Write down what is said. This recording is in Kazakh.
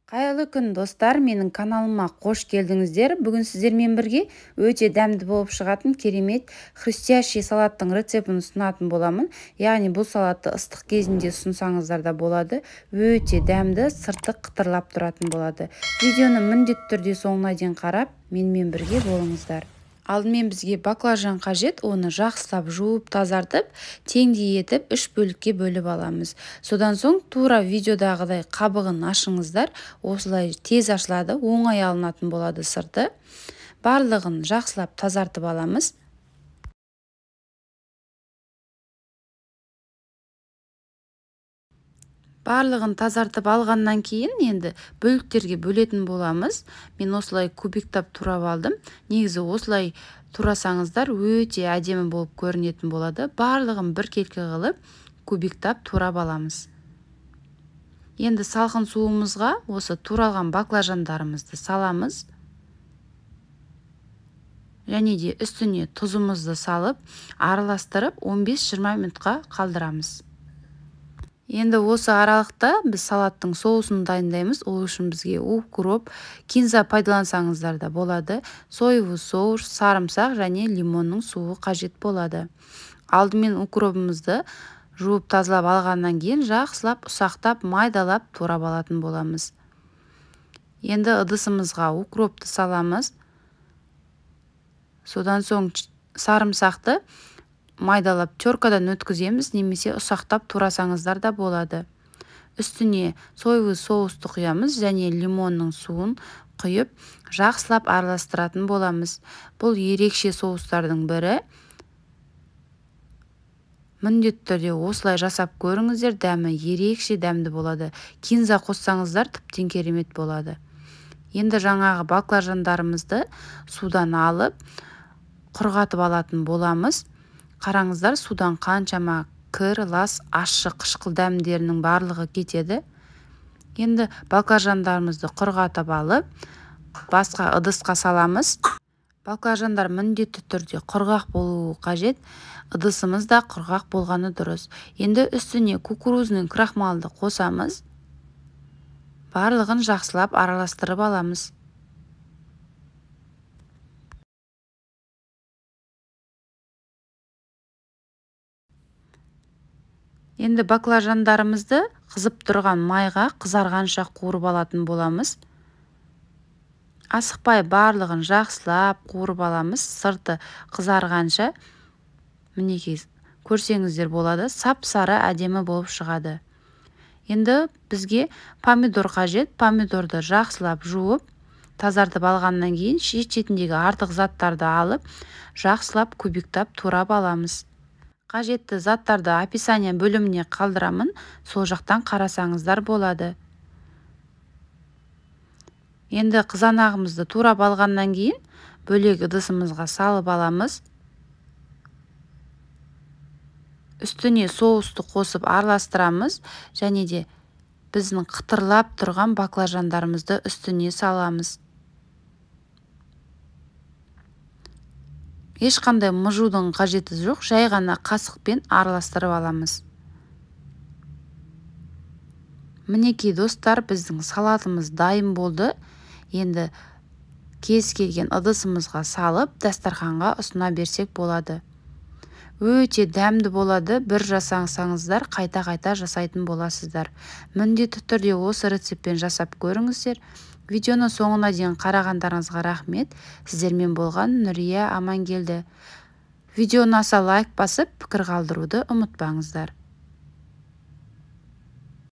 Қайырлы күн, достар, менің каналыма қош келдіңіздер. Бүгін сіздермен бірге өте дәмді болып шығатын керемет хрустящий салаттың рецептін ұсынатын боламын. Яғни бұл салатты ыстық кезінде ұсынсаңыздар да болады. Өте дәмді, сырты қытырлап тұратын болады. Видеоны міндетті түрде соңына дейін қарап, менімен бірге болыңыздар. Алдымен бізге баклажан қажет, оны жақсылап жуып, тазартып, теңдей етіп үш бөлікке бөліп аламыз. Содан соң тура видеодағыдай қабығын ашыңыздар, осылай тез ашылады, оңай алынатын болады сырты. Барлығын жақсылап тазартып аламыз. Барлығын тазартып алғаннан кейін енді бөліктерге бөлетін боламыз. Мен осылай кубиктап турап алдым. Негізі осылай турасаңыздар өте әдемі болып көрінетін болады. Барлығын біркелкі қылып кубиктап турап аламыз. Енді салқын суымызға осы туралған баклажандарымызды саламыз. Және де үстіне тұзымызды салып, араластырып 15-20 минутқа қалдырамыз. Енді осы аралықта біз салаттың соусын дайындаймыз. Ол үшін бізге укроп, кинза пайдалансаңыздар да болады. Соевый соус, сарымсақ және лимонның суы қажет болады. Алдымен укробымызды жуып тазалап алғаннан кейін жақсылап ұсақтап майдалап турап алатын боламыз. Енді ыдысымызға укропты саламыз. Содан соң сарымсақты майдалап теркадан өткіземіз, немесе ұсақтап турасаңыздар да болады. Үстіне соевый соусты құямыз және лимонның суын құйып, жақсылап араластыратын боламыз. Бұл ерекше соустардың бірі. Міндетті түрде осылай жасап көріңіздер, дәмі ерекше дәмді болады. Кинза қоссаңыздар тіптен керемет болады. Енді жаңағы баклажандарымызды судан алып, құрғатып алатын боламыз. Қараңыздар, судан қаншама кір, лас, ащы, қышқыл дәмдерінің барлығы кетеді. Енді баклажандарымызды құрғатып алып, басқа ыдысқа саламыз. Баклажандар міндетті түрде құрғақ болуы қажет. Ыдысымыз да құрғақ болғаны дұрыс. Енді үстіне кукурузный крахмалды қосамыз. Барлығын жақсылап араластырып аламыз. Енді баклажандарымызды қызып тұрған майға қызарғанша қуырып алатын боламыз. Асықпай барлығын жақсылап қуырып аламыз, сырты қызарғанша. Мінекей, көрсеңіздер болады, сап-сары әдемі болып шығады. Енді бізге помидор қажет. Помидорды жақсылап жуып, тазартып алғаннан кейін шет-шетіндегі артық заттарды алып, жақсылап кубиктап турап аламыз. Қажетті заттарды описание бөліміне қалдырамын, сол жақтан қарасаңыздар болады. Енді қызанағымызды турап алғаннан кейін бөлек ыдысымызға салып аламыз. Үстіне соусты қосып араластырамыз және де біздің қытырлап тұрған баклажандарымызды үстіне саламыз. Ешқандай мұжудың қажеті жоқ, жай ғана қасықпен араластырып аламыз. Мінекей, достар, біздің салатымыз дайын болды. Енді кез келген ыдысымызға салып, дастарханға ұсына берсек болады. Өте дәмді болады, бір жасасаңыздар қайта-қайта жасайтын боласыздар. Міндетті түрде осы рецептпен жасап көріңіздер. Видеоны соңына дейін қарағандарыңызға рахмет. Сіздермен болған Нүрия Амангелді. Видеоны аса лайк басып, пікір қалдыруды ұмытпаңыздар.